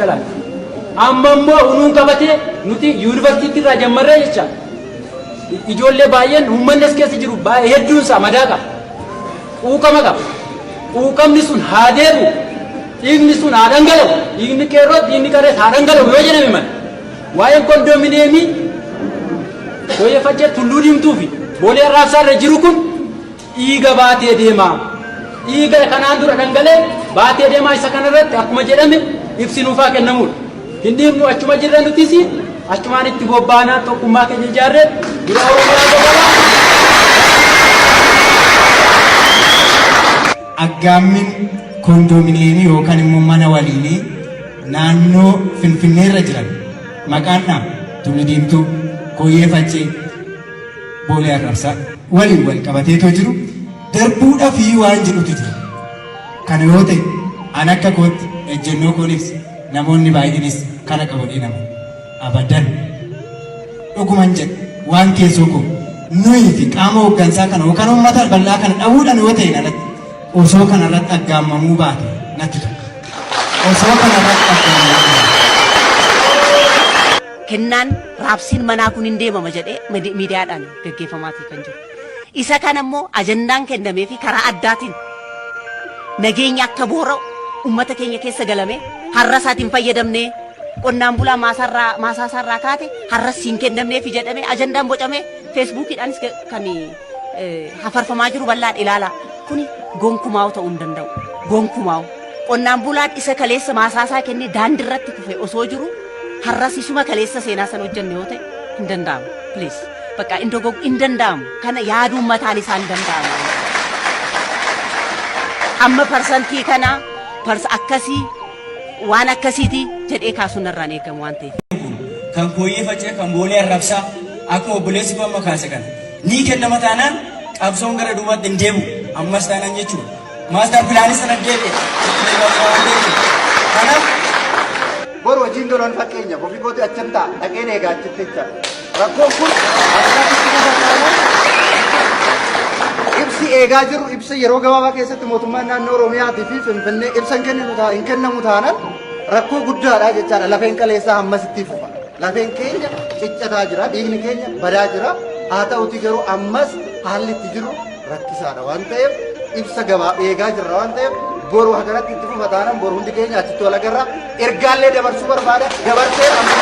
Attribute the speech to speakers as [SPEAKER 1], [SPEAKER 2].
[SPEAKER 1] Galan. Amma immoo unuun qabatee nuti yuunivarsiitii irraa jammarree jecha ijoollee baay'een uummanni as keessa jiru baay'ee hedduun isaa madaa qaba. Quuqama qaba. Quuqamni sun haa deebi'u. Dhiigni sun haa dhangala'u. Dhiigni qeerroo, dhiigni qarrees haa dhangala'u yoo jedhame malee. Waa'een kondominiyeemii Kooyyee Faccee, Tulluu Diimtuu fi Boolee Arraabsaa irra jiru kun dhiiga baatee deema. Dhiiga kanaan dura dhangala'e baatee deemaa. Isa kanarratti akkuma jedhame ibsi nuufaa kennamuudha. Hin dhiibnu, achuma jirra, nutis achumaan itti bobbaanaa, tokkummaa keenya ijaarree dura Oromiyaa gobolaa.
[SPEAKER 2] Aggaammin koondoominiyeemii yookaan immoo mana waliinii naannoo Finfinneerra jiran maqaan dhaa Tullu Diimtuu, Kooyyee Faccee, Boolee Arrabsaa waliin wal qabateetoo jiru darbuudhaafii waan jedhutu jira. Kana yoo ta'e, an akka kootti ejjennoo koon ibsa, namoonni baay'eenis kana qabu nama. Abadan. Dhuguman jedha, waan keessoo koo nuyi fi qaama hooggansaa kana yookaan uummata bal'aa kana dhabuudhaan yoo ta'e alatti osoo kanarratti aggaammamuu baate natti tola. Osoo kanarratti aggaammamuu baate.
[SPEAKER 3] Kennaan raabsiin manaa kun hin deemama jedhee miidiyaadhaan gaggeeffamaatii kan jiru. Isa kana immoo ajandaan kennamee fi karaa addaatiin nageenya akka boora'u uummata keenya keessa galame, har'a isaatiin fayyadamnee qonnaan bulaa maasarraa maasaasaarraa kaate har'as siin kennamneefi jedhamee ajandaan bocamee feesbuukiidhaanis kan hafarfamaa jiru bal'aan ilaala. Kuni gonkumaa'u ta'uu hin danda'u. Gonkumaa'u. Qonnaan bulaan isa kaleessa maasaasaa kennee daandiirratti kufe osoo jiru har'as isuma kaleessa seenaa sana hojjenne yoo ta'e hin danda'amu. Please. Bakka hin dogog hin danda'amu. Kana yaaduun mataan isaa hin danda'amu. Amma parsantii kana akkasii waan akkasiiti jedhee kaasuun irraan eegamu waan ta'eef.
[SPEAKER 4] Kan Kooyyee Faccee, kan Boolee Arrabsaa, akkuma obboleessi koo amma kaase kana ni kennama taanaan qabsoon gara duubaatti hin deebi'u ammas taanaan jechuudha. Master planii sana deebi'e. Kanaaf
[SPEAKER 5] Boru hojiin doloon fakkeenyaaf ofii kooti achan ta'a, dhaqeen eegaa achitti jecha. Rakkoon kun akkanatti fufa taanaan, ibsi eegaa jiru, ibsa yeroo gabaabaa keessatti mootummaan naannoo Oromiyaatii fi Finfinnee ibsa hin kenninu ta'a, hin kennamu taanaan rakkoo guddaadha jechaadha. Lafeen kaleessaa ammas itti fufa. Lafeen keenya ciccataa jira, dhiigni keenya badaa jira. Haa ta'uti garuu ammas haalli itti jiru rakkisaadha waan ta'eef, ibsa gabaa eegaa jirra waan ta'eef, boru akkanatti itti fufa taanaan boru hundi keenya achitti wal agarra. Ergaallee dabarsuu barbaada. Dabarsee amma.